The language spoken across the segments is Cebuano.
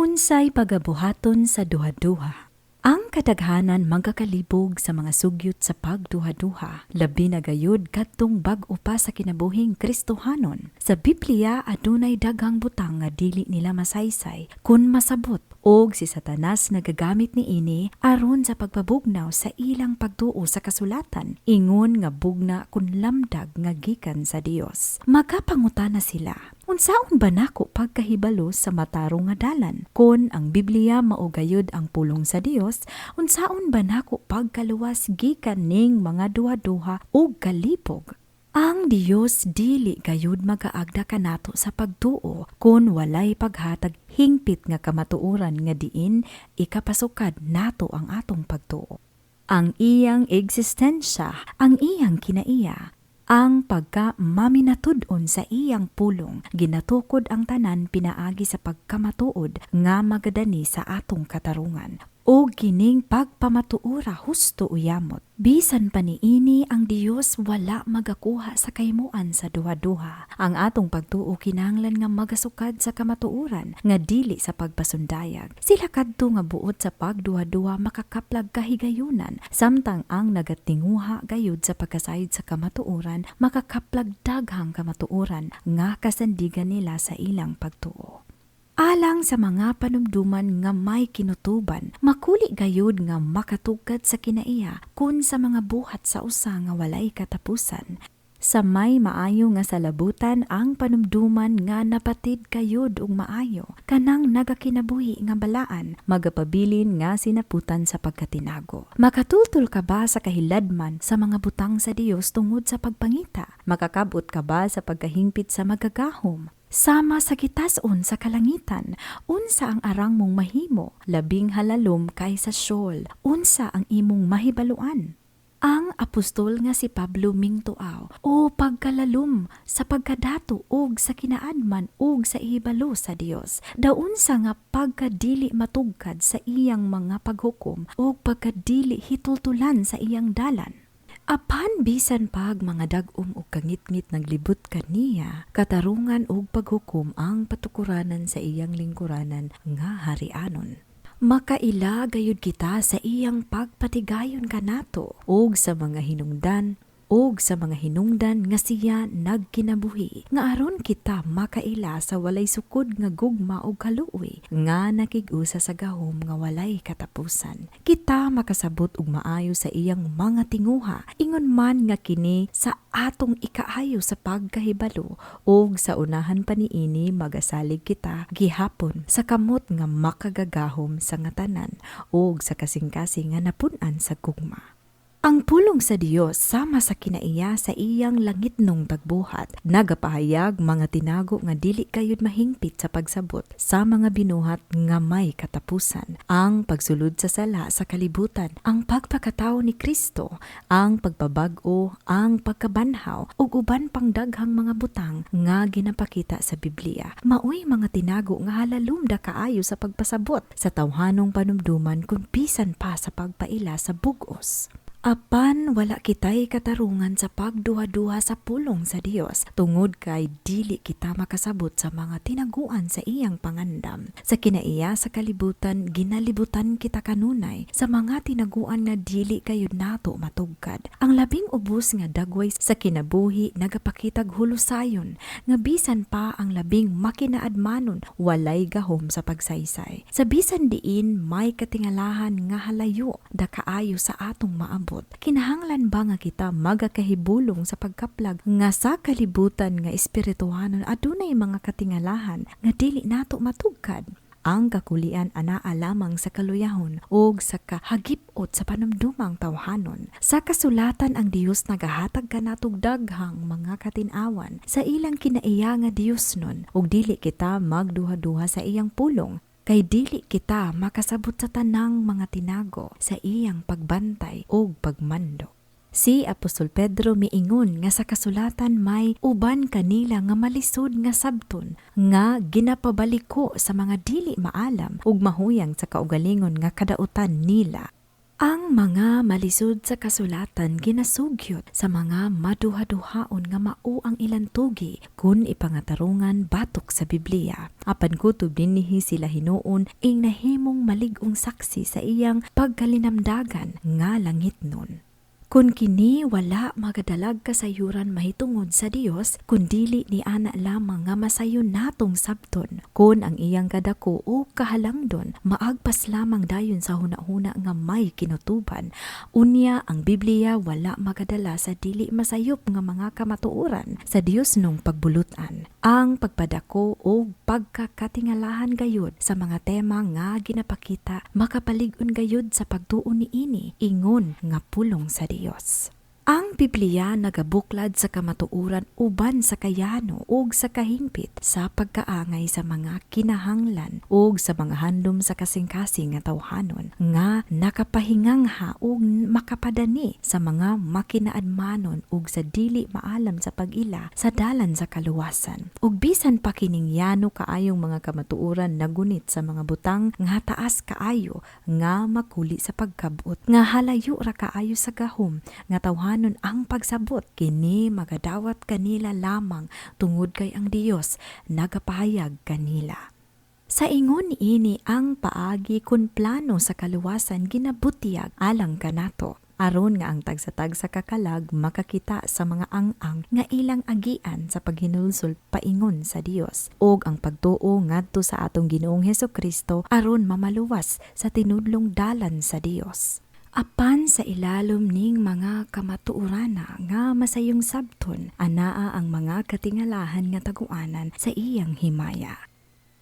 Unsay pagabuhaton sa duha-duha? Ang kadaghanan magakalibog sa mga sugyot sa pagduha-duha, labi na gayud kadtong bag-o pa sa kinabuhing Kristohanon. Sa Biblia adunay daghang butang nga dili nila masaysay kun masabot, og si Satanas nagagamit niini aron sa pagpabugnaw sa ilang pagtuo sa kasulatan, ingon nga bugna kun lamdag nga gikan sa Dios. Magapangutana sila, "Unsaon ba nako pagkahibalo sa matarong nga dalan? Kon ang Biblia mao gayud ang pulong sa Dios, unsaon ba nako pagkaluwas gikan ning mga duha-duha ug kalipog?" Ang Dios dili gayud magaagda kanato sa pagtuo kon walay paghatag hingpit nga kamatuoran nga diin ikapasukad nato ang atong pagtuo. Ang iyang eksistensya, ang iyang kinaiya, ang pagka maminatud-on sa iyang pulong, ginatukod ang tanan pinaagi sa pagkamatuod nga magadani sa atong katarungan. O kining pagpamatuora husto uyamot. Bisan pa niini, ang Dios wala magakuha sa kaimuan sa duha-duha. Ang atong pagtuo kinahanglan nga magasukad sa kamatuoran nga dili sa pagpasundayag. Sila kadto nga buot sa pagduha-duha makakaplag kahigayunan, samtang ang nagatinguha gayud sa pagkasayod sa kamatuoran makakaplag daghang kamatuoran nga kasandigan nila sa ilang pagtuo. Alang sa mga panumduman nga may kinutuban, makuli gayud nga makatugkad sa kinaiya kun sa mga buhat sa usa nga walay katapusan. Sa may maayo nga salabutan, ang panumduman nga napatid kayod og maayo kanang nagakinabuhi nga balaan magapabilin nga sinaputan sa pagkatinago. Makatultol ka ba sa kahiladman sa mga butang sa Dios tungod sa pagpangita? Makakabot ka ba sa pagkahingpit sa magagahom? Sama sa gitas-on sa kalangitan, unsa ang arang mong mahimo, labing halalom kaysa Sheol, unsa ang imong mahibaluan? Ang apostol nga si Pablo mingtuaw, "O pagkalalom sa pagkadato ug sa kinaadman ug sa ihibalo sa Dios! Daw unsa nga pagkadili matugkad sa iyang mga paghukom ug pagkadili hitultulan sa iyang dalan!" Apan bisan pag mga dag-om ug kangitngit naglibot kaniya, katarungan ug paghukom ang patukuranan sa iyang lingkuranan nga harianon. Makaila gayud kita sa iyang pagpatigayon kanato ug sa mga hinungdan ug sa mga hinungdan nga siya nagkinabuhi, nga aron kita makaila sa walay sukod nga gugma ug kaluoy nga nakig-usa sa gahom nga walay katapusan. Kita makasabot og maayo sa iyang mga tinguha, ingon man nga kini sa atong ikaayo sa pagkahibalo, ug sa unahan pa niini magasalig kita gihapon sa kamot nga makagagahom sa nga tanan ug sa kasing-kasing nga napun-an sa gugma. Ang pulong sa Dios sama sa kinaiya sa iyang langitnong pagbuhat, nagapahayag mga tinago nga dili kayod mahingpit sa pagsabot sa mga binuhat nga may katapusan. Ang pagsulod sa sala sa kalibutan, ang pagpakatawo ni Kristo, ang pagpabag-o, ang pagkabanhaw, ug uban pang daghang mga butang nga ginapakita sa Biblia. Maoy mga tinago nga halalom da kaayo sa pagpasabot sa tawhanong panumduman kun bisan pa sa pagpaila sa bug-os. Apan wala kitay katarungan sa pagduha-duha sa pulong sa Dios tungod kay dili kita makasabot sa mga tinaguan sa iyang pangandam. Sa kinaiya sa kalibutan, ginalibutan kita kanunay sa mga tinaguan nga dili kayod nato matugkad. Ang labing ubos nga dagway sa kinabuhi nagapakitag hulusayon nga bisan pa ang labing makinaadmanon walay gahom sa pagsaysay. Sa bisan diin may katingalahan nga halayo da kaayo sa atong maabot, kinahanglan ba nga kita magakahibulong sa pagkaplag nga sa kalibutan nga espirituhanon adunay mga katingalahan nga dili nato matugkad? Ang kakulian anaa lamang sa kaluyahon ug sa kahagipot sa panumdumang tawhanon. Sa kasulatan, ang Dios nagahatag kanatog daghang mga katin-awan sa ilang kinaiya nga Dios nun, ug dili kita magduha-duha sa iyang pulong kay dili kita makasabot sa tanang mga tinago sa iyang pagbantay ug pagmando. Si Apostol Pedro miingon nga sa kasulatan may uban kanila nga malisod nga sabton nga ginapabaliko sa mga dili maalam ug mahuyang sa kaugalingon nga kadautan nila. Ang mga malisod sa kasulatan ginasugyot sa mga maduhaduhaon nga mao ang ilang tugi kun ipangatarungan batok sa Biblia. Apan kutob dinhi sila hinuon ing nahimong malig-ong saksi sa iyang pagkalinamdagan nga langitnon. Kun kini wala magadalag kasayuran mahitungod sa Dios, kun dili ni ana lamang nga masayon natong sabton, kun ang iyang kadako o kahalangdon maagpas lamang dayon sa hunahuna nga may kinutuban. Unya ang Biblia wala magadala sa dili masayop nga mga kamatuoran sa Dios nung pagbulutan. Ang pagpadako o pagkakatingalahan gayud sa mga tema nga ginapakita makapalig-on gayud sa pagtuo niini ingon nga pulong sa Dios. Ang Biblia nagabuklad sa kamatuoran uban sa kayano ug sa kahingpit sa pagkaangay sa mga kinahanglan ug sa mga handom sa kasing-kasing nga tawhanon nga nakapahingangha ug makapadani sa mga makinaadmanon ug sa dili maalam sa pag-ila sa dalan sa kaluwasan. Ug bisan pa kining yano kaayong mga kamatuoran nagunit sa mga butang nga taas kaayo nga makuli sa pagkabot, nga halayo ra kaayo sa gahom nga tawhanon ang pagsabot, kini magadawat kanila lamang tungod kay ang Dios nagapahayag kanila. Sa ingon niini, ang paagi kun plano sa kaluwasan ginabutyag alang kanato aron nga ang tagsa-tagsa ka kalag makakita sa mga ang-ang nga ilang agian sa paghinulsol paingon sa Dios ug ang pagtuo ngadto sa atong Ginoong Hesukristo aron mamaluwas sa tinudlong dalan sa Dios. Apan sa ilalom ning mga kamatuorana nga masayong sabton, anaa ang mga katingalahan nga taguanan sa iyang himaya.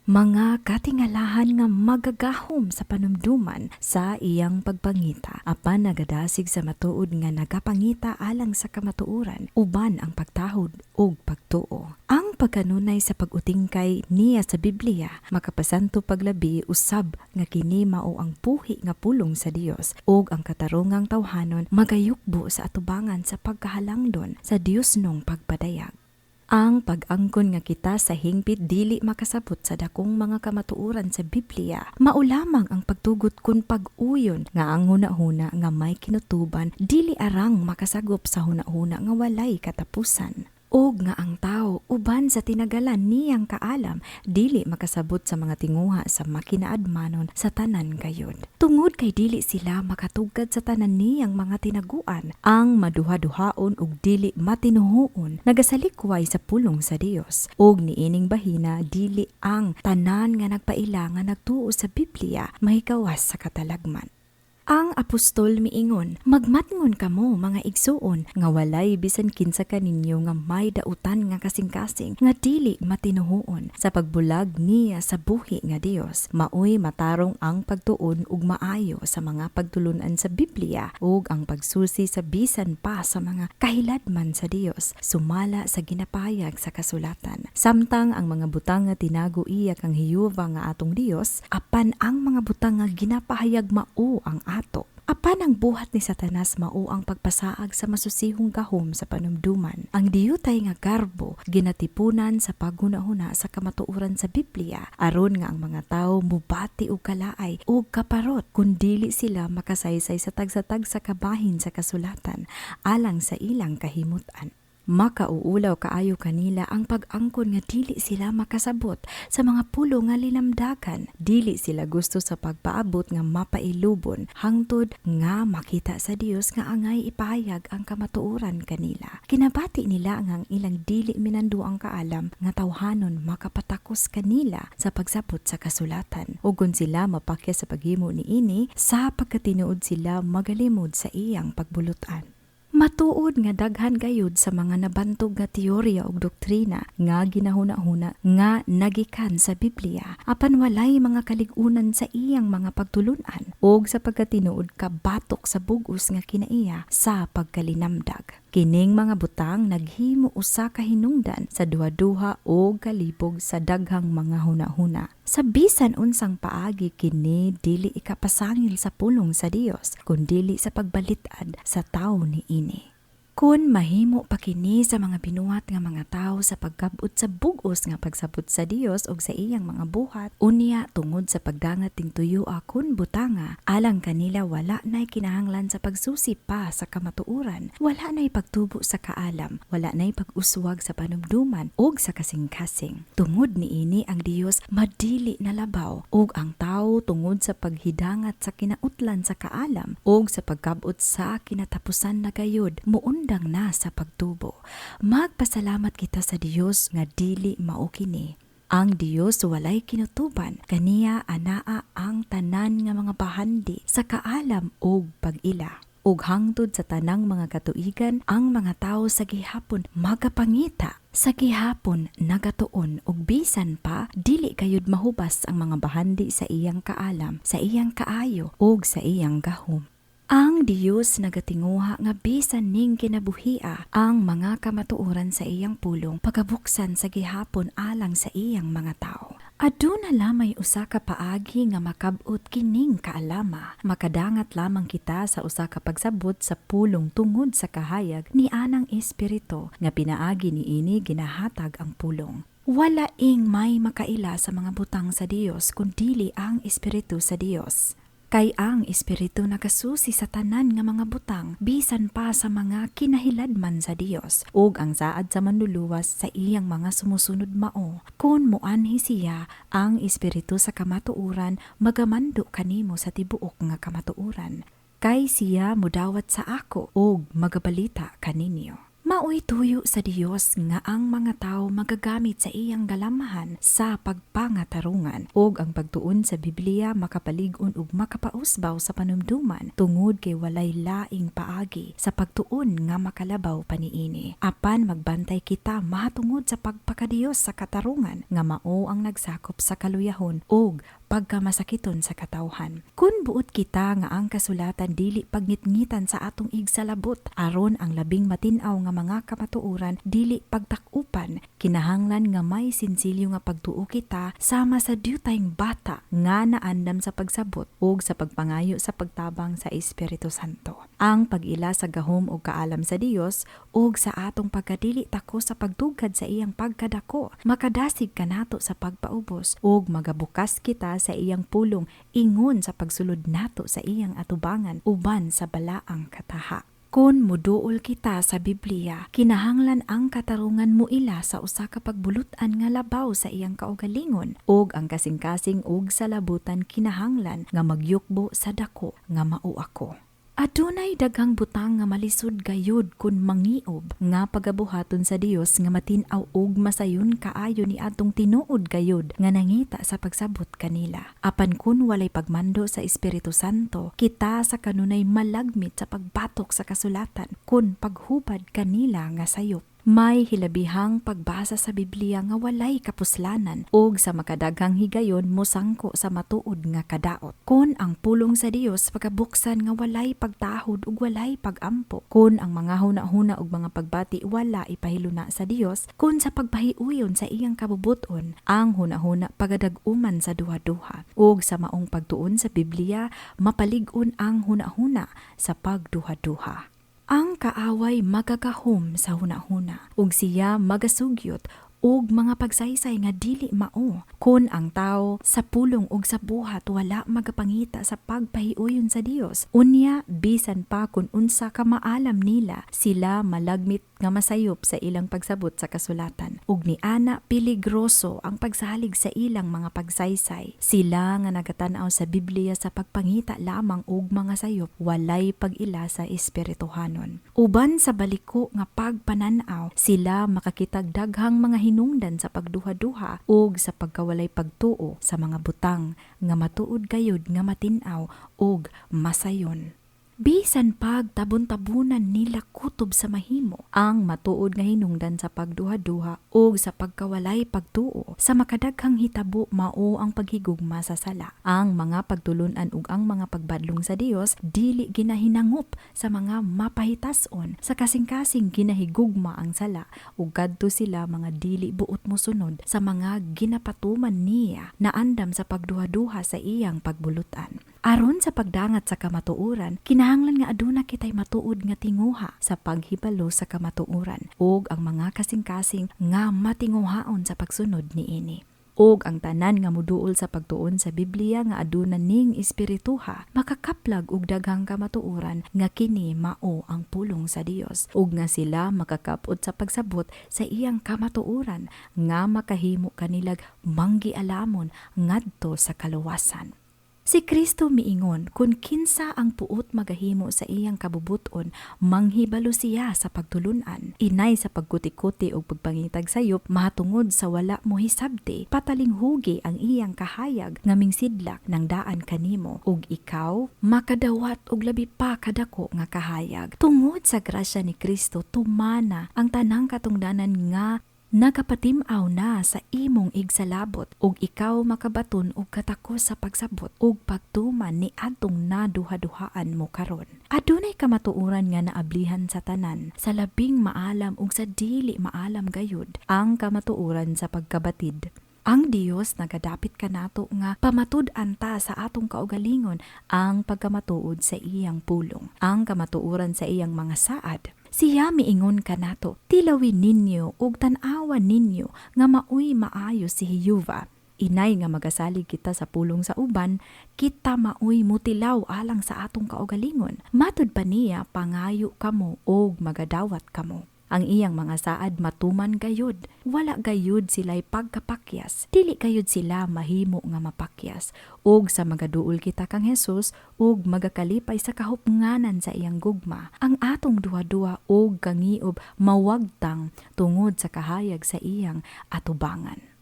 Mga katingalahan nga magagahom sa panumduman sa iyang pagpangita, apan nagadasig sa matuod nga nagapangita alang sa kamatuoran uban ang pagtahod ug pagtuo. Ang pagkanunay sa pag-utingkay niya sa Biblia makapasanto paglabi usab nga kini mao ang puhi nga pulong sa Dios, ug ang katarungang tawhanon magayukbo sa atubangan sa pagkahalangdon sa Dios nung pagpadayag. Ang pag-angkon nga kita sa hingpit dili makasabot sa dakong mga kamatuoran sa Biblia, mao lamang ang pagtugot kun pag-uyon nga ang hunahuna nga may kinutuban dili arang makasagop sa hunahuna nga walay katapusan, og nga ang tao uban sa tinagalan niyang kaalam dili makasabot sa mga tinguha sa makinaadmanon sa tanan gayud. Tungod kay dili sila makatugad sa tanan niyang mga tinaguan, ang maduha-duhaon ug dili matinuhuon nagasalikway sa pulong sa Dios. Ug niining bahina, dili ang tanan nga nagpaila nga nagtuo sa Biblia mahikawas sa katalagman. Ang apostol miingon, "Magmatngon kamo, mga igsuon, nga walay bisan kinsa kaninyo nga may dautan nga kasing-kasing nga dili matinuhuon sa pagbulag niya sa buhi nga Dios." Maoy matarong ang pagtuon ug maayo sa mga pagtulunan sa Biblia ug ang pagsusi sa bisan pa sa mga kahiladman sa Dios sumala sa ginapahayag sa kasulatan. Samtang ang mga butang nga tinago iya kang Hiyuva nga atong Dios, apan ang mga butang nga ginapahayag mao ang ato. Apan ang buhat ni Satanas mao ang pagpasaag sa masusihong gahom sa panumduman. Ang diyutay nga garbo ginatipunan sa paghunahuna sa kamatuoran sa Biblia aron nga ang mga tawo mubati og kalaay ug kaparot kun dili sila makasaysay sa tagsa-tagsa kabahin sa kasulatan alang sa ilang kahimutan. Makauulaw kaayo kanila ang pag-angkon nga dili sila makasabot sa mga pulo nga linamdakan. Dili sila gusto sa pagpaabot nga mapailubon hangtod nga makita sa Dios nga angay ipahayag ang kamatuoran kanila. Kinabati nila nga ang ilang dili minanduang kaalam nga tawhanon makapatakos kanila sa pagsabot sa kasulatan. Ug kung sila mapakya sa paghimo niini, sa pagkatinuod sila magalimod sa iyang pagbulutan. Matuod nga daghan gayud sa mga nabantog nga teorya ug doktrina nga ginahuna-huna nga nagikan sa Biblia, apan walay mga kalig-unan sa iyang mga pagtulun-an ug sa pagkatinuod kabatok sa bug-os nga kinaiya sa pagkalinamdag. Kining mga butang naghimo usa ka hinungdan sa duha-duha o kalibog sa daghang mga hunahuna. Sa bisan unsang paagi, kini dili ikapasangil sa pulong sa Dios, kun dili sa pagbalit-ad sa tawo niini. Kun mahimo pa kini sa mga binuhat nga mga tawo sa pagkab-ot sa bug-os nga pagsabot sa Dios ug sa iyang mga buhat, unya tungod sa pagdangat ting tuyo kun butanga, alang kanila wala nay kinahanglan sa pagsusi pa sa kamatuoran, wala nay pagtubo sa kaalam, wala nay pag-uswag sa panumduman ug sa kasing-kasing. Tungod niini ang Dios madili na labaw ug ang tawo tungod sa paghidangat sa kinautlan sa kaalam ug sa pagkab-ot sa kinatapusan na gayud muundang na sa pagtubo. Magpasalamat kita sa Dios nga dili mao kini. Ang Dios walay kinutuban, kaniya anaa ang tanan nga mga bahandi sa kaalam ug pag-ila. Ug hangtod sa tanang mga katuigan, ang mga tawo sa gihapon magapangita, sa gihapon nagatuon, ug bisan pa dili kayod mahubas ang mga bahandi sa iyang kaalam, sa iyang kaayo ug sa iyang gahom. Ang Dios nagatinguha nga bisan ning kinabuhia ang mga kamatuoran sa iyang pulong pagabuksan sa gihapon alang sa iyang mga tawo. Aduna lamay usa ka paagi nga makab-ot kining kaalama. Makadangat lamang kita sa usa ka pagsabot sa pulong tungod sa kahayag ni anang Espiritu nga pinaagi niini ginahatag ang pulong. Wala ing may makaila sa mga butang sa Dios kun dili ang Espiritu sa Dios. Kay ang Espiritu nagasusi sa tanan nga mga butang bisan pa sa mga kinahiladman sa Dios, ug ang saad sa manluluwas sa iyang mga sumusunod mao kun moanhi siya, ang Espiritu sa kamatuoran, magamando kanimo sa tibuok nga kamatuoran. Kay siya mudawat sa ako ug magabalita kaninyo. Maoy tuyo sa Dios nga ang mga tao magagamit sa iyang galamhan sa pagpangatarungan ug ang pagtuon sa Biblia makapalig-on ug makapausbaw sa panumduman tungod kay walay laing paagi sa pagtuon nga makalabaw pa niini. Apan magbantay kita mahatungod sa pagpakadiyos sa katarungan nga mao ang nagsakop sa kaluyahon ug pagkamasakiton sa katawhan. Kun buot kita nga ang kasulatan dili pagngitngitan sa atong igsalabot aron ang labing matin-aw nga mga kamatuoran dili pagtak-upan, kinahanglan nga may sinsilyo nga pagtuo kita sama sa dyutayng bata nga naandam sa pagsabot ug sa pagpangayo sa pagtabang sa Espiritu Santo. Ang pag-ila sa gahom ug kaalam sa Dios ug sa atong pagkadili tako sa pagtugkad sa iyang pagkadako, makadasig kanato sa pagpaubos ug magabukas kita sa iyang pulong ingon sa pagsulod nato sa iyang atubangan uban sa balaang kataha. Kun muduol kita sa Biblia, kinahanglan ang katarungan muila sa usa ka pagbulut-an nga labaw sa iyang kaugalingon ug ang kasing-kasing ug sa labutan kinahanglan nga magyukbo sa dako nga mao ako. Adunay daghang butang nga malisod gayud kun mangiob nga pagabuhaton sa Dios nga matin-aw og masayon kaayo ni adtong tinuod gayud nga nangita sa pagsabot kanila. Apan kun walay pagmando sa Espiritu Santo, kita sa kanunay malagmit sa pagbatok sa kasulatan kun paghubad kanila nga sayop. May hilabihang pagbasa sa Biblia nga walay kapuslanan ug sa makadaghang higayon mosangko sa matuod nga kadaot. Kun ang pulong sa Dios pagabuksan nga walay pagtahod ug walay pagampo, kun ang mga huna-huna ug mga pagbati wala ipahiluna sa Dios, kun sa pagpahiuyon sa iyang kabubuton, ang huna-huna pagadag-uman sa duha-duha ug sa maong pagtuon sa Biblia mapalig-on ang huna-huna sa pagduha-duha. Ang kaaway magagahom sa hunahuna ug siya magasugyot og mga pagsaysay nga dili mao. Kun ang tao sa pulong ug sa buhat wala magapangita sa pagpahiuyon sa Dios, unya bisan pa kun unsa ka maalam nila, sila malagmit nga masayop sa ilang pagsabot sa kasulatan. Ug niana peligroso ang pagsalig sa ilang mga pagsaysay. Sila nga nagatan-aw sa Biblia sa pagpangita lamang og mga sayop, walay pag-ila sa espirituhanon. Uban sa baliko nga pagpanan-aw, sila makakitag daghang mga hinungdan sa pagduha-duha ug sa pagkawalay pagtuo sa mga butang nga matuod gayud nga matin-aw ug masayon. Bisan pag tabon-tabunan nila kutob sa mahimo, ang matuod nga hinungdan sa pagduha-duha ug sa pagkawalay pagtuo sa makadaghang hitabo mao ang paghigugma sa sala. Ang mga pagtulun-an ug ang mga pagbadlong sa Dios dili ginahinangop sa mga mapahitason sa kasing-kasing ginahigugma ang sala ug kadto sila mga dili buot mosunod sa mga ginapatuman niya na andam sa pagduha-duha sa iyang pagbulutan. Aron sa pagdangat sa kamatuoran, kinahanglan nga aduna kitay matuod nga tinguha sa paghibalo sa kamatuoran ug ang mga kasing-kasing nga matinguhaon sa pagsunod niini. Ug ang tanan nga muduol sa pagtuon sa Biblia nga aduna ning espirituha, makakaplag og daghang kamatuoran nga kini mao ang pulong sa Dios ug nga sila makakap-ot sa pagsabot sa iyang kamatuoran nga makahimo kanilag manggialamon ngadto sa kaluwasan. Si Kristo miingon kung kinsa ang puot magahimo sa iyang kabubuton, manghibalo siya sa pagtulunan. Inay sa pagkuti-kuti o pagpangitag sayop, mahatungod sa wala mo hisabti, patalinghugi ang iyang kahayag nga mingsidlak ng daan kanimo, ug ikaw makadawat og labi pa kadako nga kahayag. Tungod sa grasya ni Kristo, tumana ang tanang katungdanan nga nagapatim-aw na sa imong igsalabot ug ikaw makabaton og katakos sa pagsabot ug pagtuman ni adtong naduha-duhaan mo karon. Adunay kamatuoran nga naablihan sa tanan, sa labing maalam ug sa dili maalam gayud, ang kamatuoran sa pagkabatid. Ang Dios nagadapit kanato nga pamatud-an ta sa atong kaugalingon ang pagkamatuod sa iyang pulong, ang kamatuoran sa iyang mga saad. Siya miingon kanato, tilawin ninyo ug tan-awan ninyo nga maoy maayo si Jehova. Inay nga magasalig kita sa pulong sa uban, kita maoy mutilaw alang sa atong kaugalingon. Matud pa niya, pangayo kamo ug magadawat kamo. Ang iyang mga saad matuman gayud. Wala gayud sila'y pagkapakyas. Dili gayud sila mahimo nga mapakyas. Ug sa magaduol kita kang Hesus ug magakalipay sa kahupnganan sa iyang gugma, ang atong duha-duha ug kangiob mawagtang tungod sa kahayag sa iyang atubangan.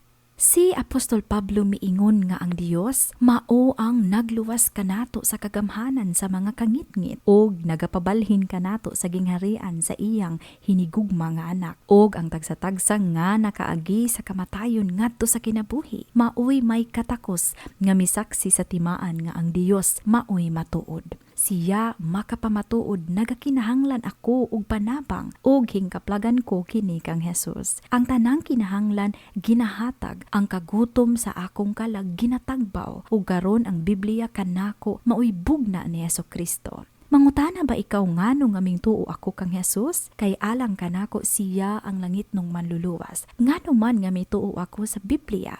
Si Apostol Pablo miingon nga ang Dios mao ang nagluwas kanato sa kagamhanan sa mga kangitngit ug nagapabalhin kanato sa gingharian sa iyang hinigugma nga anak, ug ang tagsa-tagsa nga nakaagi sa kamatayon ngadto sa kinabuhi maoy may katakos nga misaksi sa timaan nga ang Dios maoy matuod. Siya makapamatuod, nagakinahanglan ako og panabang ug hingkaplagan ko kini kang Hesus. Ang tanang kinahanglan ginahatag, ang kagutom sa akong kalag ginatagbaw, ug karon ang Biblia kanako maoy bugna ni Hesus Kristo. Mangutana ba ikaw ngano nga mingtuo ako kang Hesus? Kay alang kanako siya ang langit nung manluluwas. Ngano man nga mituo ako sa Biblia?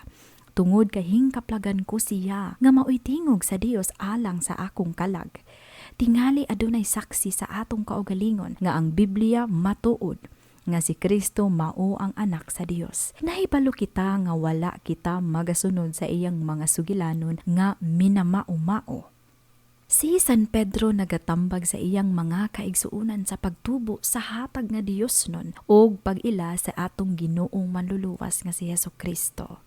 Tungod kay hingkaplagan ko siya nga maoy tingog sa Dios alang sa akong kalag. Tingali adunay saksi sa atong kaugalingon nga ang Biblia matuod, nga si Kristo mao ang anak sa Dios. Nahibalo kita nga wala kita magasunod sa iyang mga sugilanon nga minamao-mao. Si San Pedro nagatambag sa iyang mga kaigsuonan sa pagtubo sa hatag nga Dios nun og pag-ila sa atong Ginoong manluluwas nga si Hesus Kristo.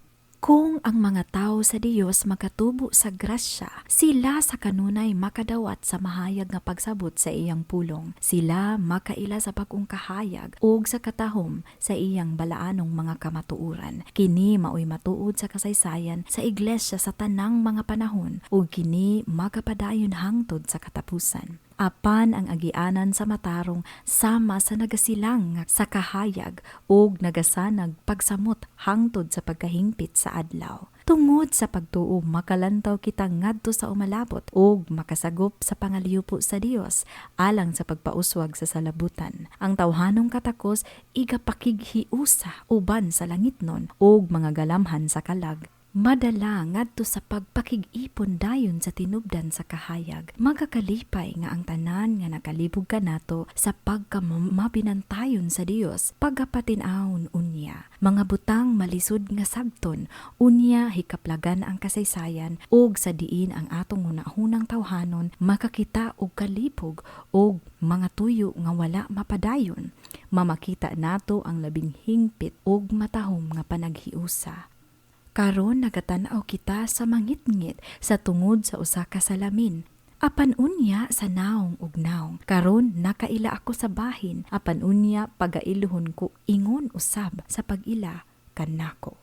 Kung ang mga tao sa Dios makatubo sa grasya, sila sa kanunay makadawat sa mahayag nga pagsabot sa iyang pulong. Sila makaila sa bag-ong kahayag ug sa katahom sa iyang balaanong mga kamatuoran. Kini maoy matuod sa kasaysayan sa iglesia sa tanang mga panahon ug kini magapadayon hangtod sa katapusan. Apan ang agianan sa matarong sama sa nagasilang sa kahayag ug nagasanag pagsamot hangtod sa pagkahingpit sa adlaw. Tungod sa pagtuo makalantaw kita ngadto sa umalabot ug makasagop sa pangaliyupo sa Dios alang sa pagpauswag sa salabutan. Ang tawhanong katakos igapakighiusa uban sa langitnon ug mga galamhan sa kalag. Madala ngadto sa pagpakig-ipon dayon sa tinubdan sa kahayag. Magakalipay nga ang tanan nga nakalibog kanato sa pagkamabinantayon sa Dios, pagapatin-awon unya. Mga butang malisod nga sabton, unya hikaplagan ang kasaysayan ug sa diin ang atong hunahunang tawhanon makakita og kalibog og mga tuyo nga wala mapadayon. Mamakita nato ang labing hingpit ug matahom nga panaghiusa. Karon nagatan-aw kita sa mangitngit sa tungod sa usa ka salamin. Apan unya sa naong ug naong. Karon nakaila ako sa bahin. Apan unya pagailuhon ko ingon usab sa pag-ila kanako.